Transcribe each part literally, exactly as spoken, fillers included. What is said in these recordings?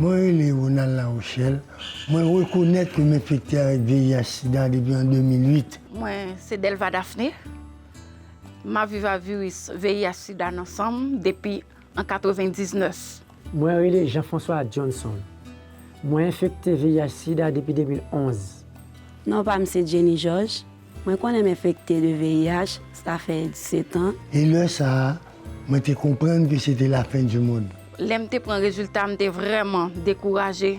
Mwen rele Ronald Larochelle. Mwen rekonèt ke m enfekte avèk V I H sida depi an de mil uit. Mwen se Delva Daphné. M ap viv ak viris V I H sida nan san m depi an katrevendiznèf. Mwen rele Jean François Johnson. Mwen enfekte V I H sida depi de mil onz. Non pa m se Jenny Georges. Mwen konnen m enfekte de V I H, sa fè disèt an. E lè sa a, mwen te konprann ke se te lafen di mond. Lè m te pran rezilta, m te vrèman dekouraje.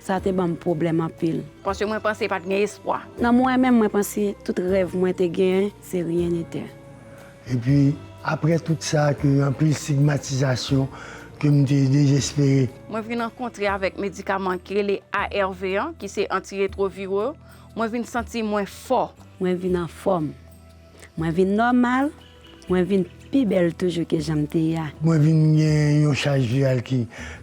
Sa te ban m pwoblèm anpil. Paske mwen panse pa t gen espwa. Nan mwen menm, mwen panse tout rèv mwen te genyen, se ryen nete. Epi, apre tout sa, ke anpil stigmatizasyon, ke m te dezespere. Mwen vin rankontre avèk medikaman ki rele A R V an, ki se antiretwoviro. Mwen vin santi mwen fò. Mwen vin anfòm. Mwen vin nòmal. Mwen vin pi bèl toujou ke jan m te ye a. Mwen vin gen yon chaj viral ki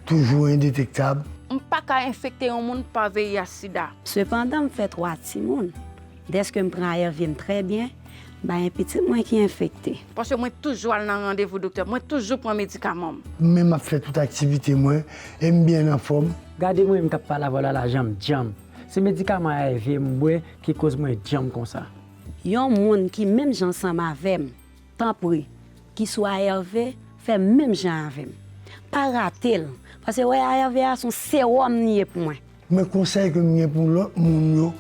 toujou endetektab. M pa ka enfekte yon moun pa V I H sida. Sepandan, m fè twa timoun. Dèske m pran A R V m trè byen, m pa gen pitit mwen ki enfekte. Paske mwen toujou al nan randevou doktè, mwen toujou pran medikaman m. Mwen menm ap fè tout aktivite mwen, e m byen anfòm. Gade mwen menm k ap pale avè w la, la jan m djanm. Se medikaman A R V m bwè ki koz mwen djanm konsa. Yon moun ki menm jan ansanm avè m, tanpri, ki sou A R V, fè menm jan avè m. Pa rate l, paske wè A R V a se yon sewòm li ye pou mwen. Men konsèy ke m gen pou lòt moun yo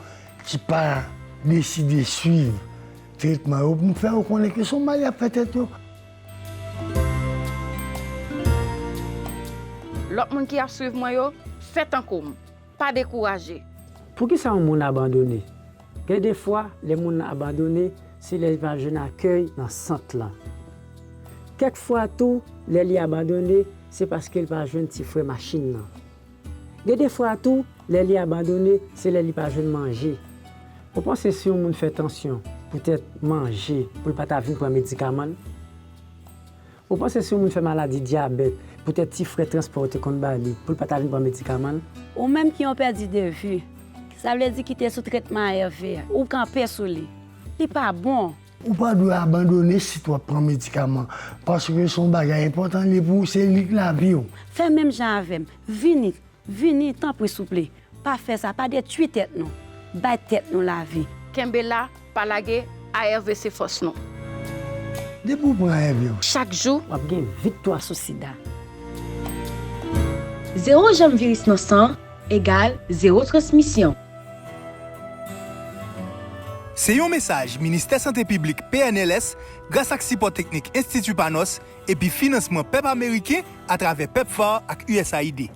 ki pa deside swiv tretman yo, pou m fè yo konnen ke se yon mal y ap fè tèt yo. Lòt moun ki ap swiv mwen yo, fè tankou m. Pa dekouraje. Poukisa yon moun abandone? Gen de fwa, lè moun nan abandone, se lè li pa jwenn akèy nan sant lan. Kèk fwa tou, lè li abandone, se paske li pa jwenn ti frè machin nan. Gen de fwa tou, lè li abandone, se lè li pa jwenn manje. Ou panse si yon moun fè tansyon, poutèt manje, pou l pa ta vin pran medikaman l? Ou panse si yon moun fè maladi dyabèt, poutèt ti frè transpò yo te konn ba li, pou l pa ta vin pran medikaman l? Ou menm ki yon pèdi de vi, sa vle di ki te sou tretman A R V a, ou kanpe sou li. Li pa bon. Ou pa dwe abandone si w ap pran medikaman, paske se yon bagay enpòtan li ye pou ou, se li k lavi w. Fè menm jan avè m, vini, vini, tanpri souple. Pa fè sa, pa detwi tèt nou. Bay tèt nou lavi. Kenbe la, pa lage, A R V se fòs nou. Depi w pran A R V w. Chak jou, w ap gen viktwa sou sida. Zewo janm viris nan san egal zewo transmisyon. Se yon mesaj Ministè Sante Piblik, P N L S, gras ak sipò teknik Enstiti Panos epi finansman pèp ameriken atravè PEPFAR ak U S A I D.